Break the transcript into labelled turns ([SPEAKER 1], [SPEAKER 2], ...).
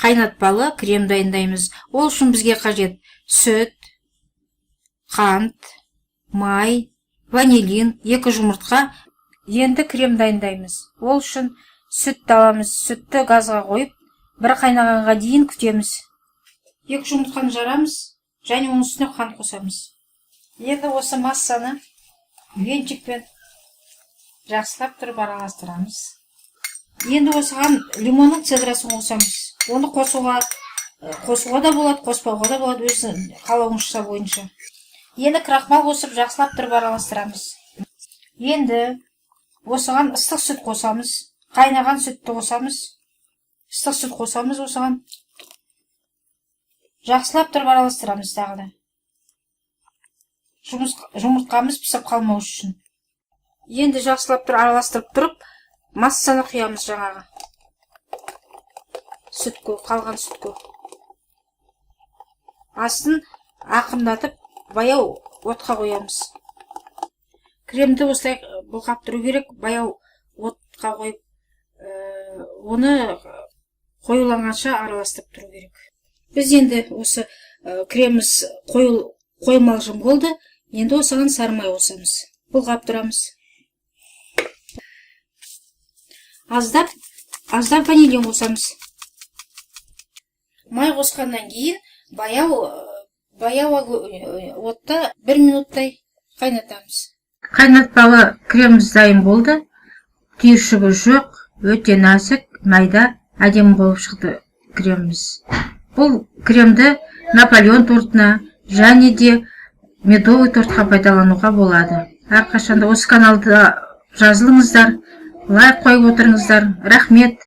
[SPEAKER 1] Қайнатпалы крем дайындаймыз. Ол үшін бізге қажет сүт, қант, май, ванилин, 2 жұмыртқа. Енді крем дайындаймыз. Ол үшін сүтті аламыз. Сүтті газға қойып, бір қайнағанға дейін күтеміз. 2 жұмыртқаны жарамыз және оның үстіне қант қосамыз. Енді осы массаны венчикпен жақсылап тұрып араластырамыз. Енді осыған лимонның цедрасын қосамыз. Оны қосуға да болады, қоспауға да болады, өз қалауыңызша бойынша. Енді крахмал қосып, жақсылап тұрып араластырамыз. Енді осыған ыстық сүт қосамыз. Қайнаған сүтті қосамыз. Ыстық сүт қосамыз осыған. Жақсылап тұрып араластырамыз тағы да. Жұмыртқамыз пісіп қалмау үшін. Енді жақсылап тұрып араластырып тұрып, массаны құямыз жаңағы. Сүтке, қалған сүтке. Астын ақырындатып, баяу отқа қоямыз. Кремді осылай бұлғап тұру керек, баяу отқа қойып, оны қоюланғанша араластырып тұру керек. Біз енді осы креміміз қоймалжың болды. Енді осыған сары май қосамыз. Бұлғап тұрамыз. Аздап, аздап ванилин қосамыз. Май қосқаннан кейін баяу отта 1 минуттай қайнатамыз. Қайнатпалы креміміз дайын болды. Түйіршігі жоқ, өте нәзік, майда, әдемі болып шықты креміміз. Бұл кремді Наполеон тортына және де медовый тортқа пайдалануға болады. Әрқашанда осы каналда жазылыңыздар, лайк қойып отырыңыздар. Рахмет.